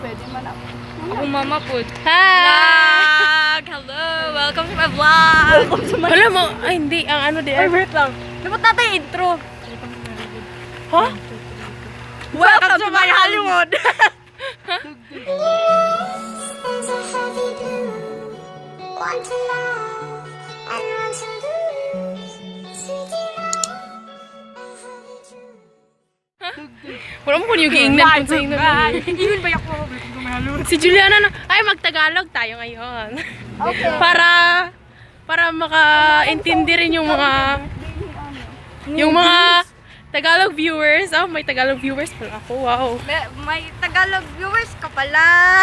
Pwede man ako. Ako mama po. Hi! Vlog! Hello! Welcome to my vlog! Wala mo, ay hindi, ang ano di Ay, wait lang. Dapat natin intro. Ha? Welcome to my Hollywood! There's a heavy blue, one to love and one to lose. Sweet delight, a heavy truth. Wala mo kung yung giingnan kung sa ingnan. Ingon ba ako? Welcome to my Hollywood. Si Juliana na, ay, magtagalog tayo ngayon. Okay. Para makaintindi rin yung mga Tagalog viewers. Oh, may Tagalog viewers pala ako. Wow. May Tagalog viewers ka pala!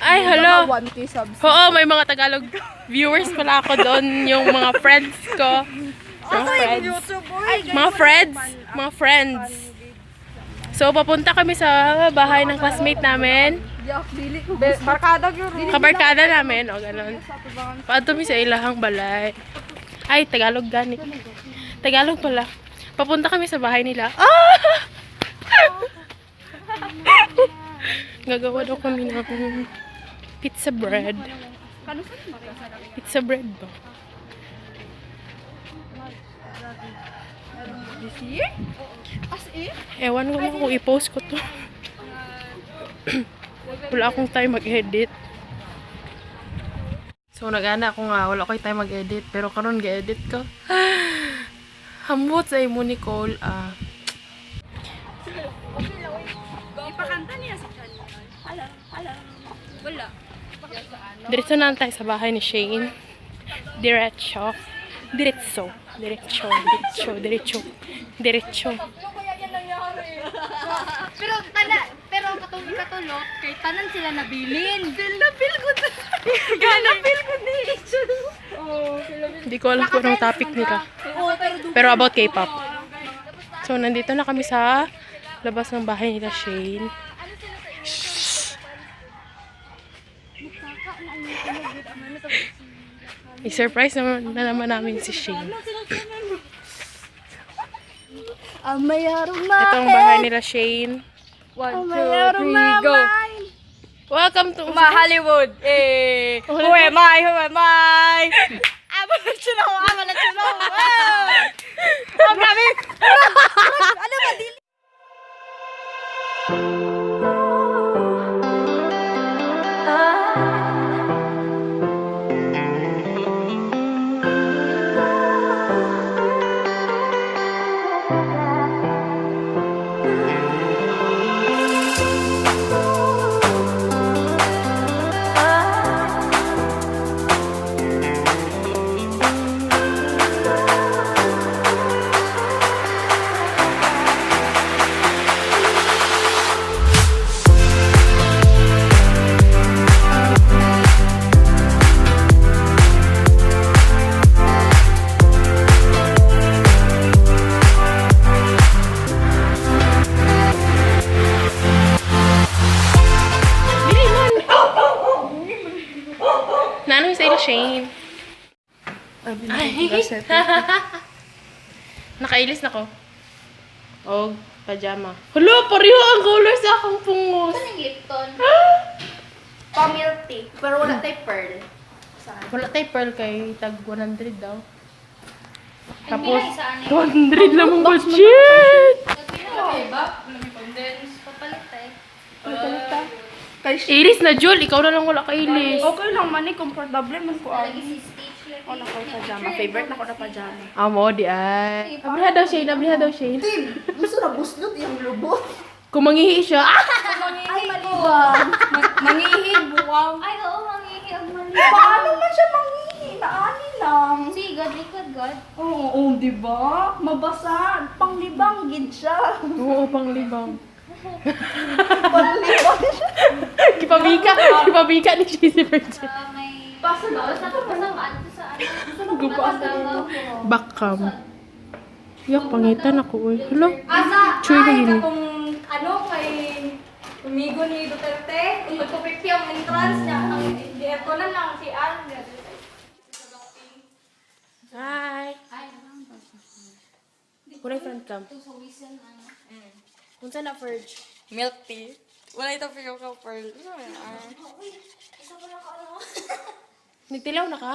Ay, hello. 1K subs. Oo, may mga Tagalog viewers pala ako doon. Yung mga friends ko. Mga friends. Mga friends. Mga friends. So, papunta kami sa bahay ng classmate namin. Barkada yun. Kabarkada namin. O, ganun. Paadto mi sa ilahang balay. Ay, Tagalog gani. Tagalog pala. Papunta kami sa bahay nila. Ah! Gagawa daw kami ng pizza bread. Pizza bread ba? This year? As in? Ewan ko lang kung i-post ko to. Wala akong time mag-edit. So, nag-ana ako nga, wala ko'y time mag-edit. Pero karon ga-edit ko. Hamot sa imo, Nicole. Ah. Ipakanta niya sa channel. Wala. Diretso na lang tayo sa bahay ni Shane. Diretso. Diretso. Diretso. Diretso. Diretso. Diretso. Pero tana, pero katong katulot kay tanan sila nabilin. Feel na feel ko na. Gana feel ko ni. Hindi ko alam kung anong topic nila. Pero about K-pop. So, nandito na kami sa labas ng bahay nila, Shane. Shh! I-surprise naman, na naman namin si Shane. Ito ang bahay nila, Shane. 1, 2, 3, go! Welcome to Ma Hollywood! Eh! Who am I? Who am I? I'm a let you know! I'm a let you know! Oh, grabe! Ano ba? Dili? Dili man! Naano sa ilo, Shane? Ay. Nakailis na ko. Og pajama. Hala, pareho ang color sa akong pungos. Kaning Lipton. Pa milk tea, pero wala tay pearl. Wala tayo pearl kay tag 100 daw. Tapos, Ay, sa ano? 200 lang ang budget! Papalit tay. Iris na, Jul. Ikaw na lang wala ka ilis. Okay lang man eh, comfortable man ko. Lagi si Stitch lagi. Ako na ko pajama. Favorite na ko na pajama. Amo, di ay. Abriha daw, Shane. Abriha daw, Shane. Gusto na buslot yung lubot. Kung manghihi siya, ah! Ay, malibang. Mangihi, buwang. Ay, oo, mangihi ang mali. Paano man siya manghihi? Naani lang. Si God, likod God. Oo, oo, di ba? Mabasa. Panglibang gid siya. Oo, panglibang. Panglibang siya. Kipabika. Kipabika ni Shane si Virgin. Sa may Pasa na. Basta ko basta maadto sa ano. Gupa. Matagaw. Backcam. Yak, pangitan ako. Uy. Hala. Asa, Chuy na ay, gini. katong ano kay umigo ni Duterte, kung magpapikti ang entrance niya, ang di na lang si Al. Hi. Kulay front cam. Sa whistle ano. Unsa na, Ferge? Milk tea. Wala ito feel ka, Pearl. Nagtilaw na ka?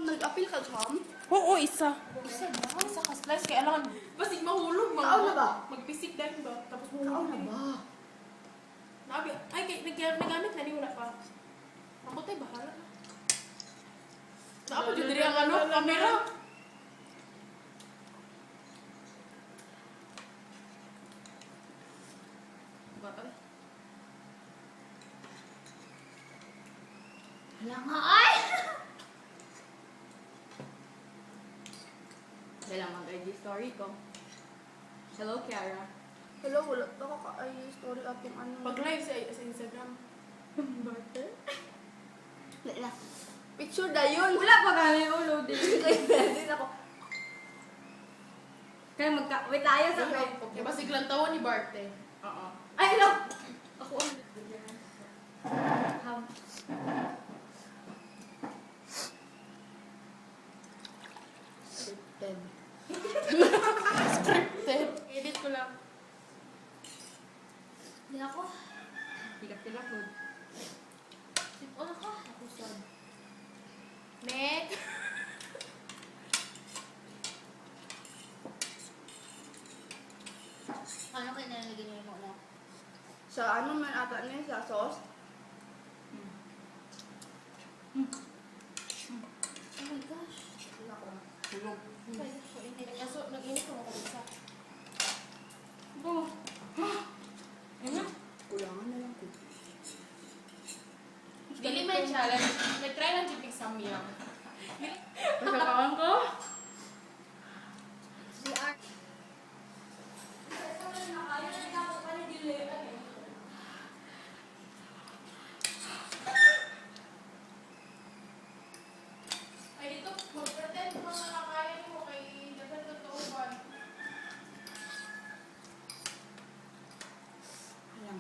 Nag-appeal ka, Chom? Oo, isa. Isa Isa ka slice. Kaya alam, basig mahulog. Kaon na ba? Magpisik dahil ba? Tapos mahulog. Kaon na ba? Nabi, ay, kay, nagamit na ni wala pa. Ako tayo, bahala na. Naapa dyan diri ang ano, camera. Wala nga ay! Wala mag-IG story ko. Hello, Kiara. Hello, wala pa ko ka-IG story atong ano. Pag live sa Instagram. Wala na. Picture na yun. Wala pa kami ulo din. Kaya din ako. Kaya magka... Wait tayo sa... Kaya basig lang tawa ni Bart eh. Oo. Ay, hello! Ako ang... Ham. Scripted. Scripted. Edit ko lang. Hindi ako. Hilak-hilak mo. Sipon ako. Ako sad. Next. Ano kayo nalalagay niyo mo na? Sa ano man ata niya, sa sauce? Oh my gosh. Wala ko. Tulog. Nag-aso, nag-init ko ako isa. Kulangan na lang ko. Dili may challenge. Nag-try lang jud samyang. Kasakawan ko? CR. Ay, dito, mag-pretend mga nakakaya mo kay dapat totoo ba? Alam.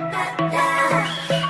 Da, da.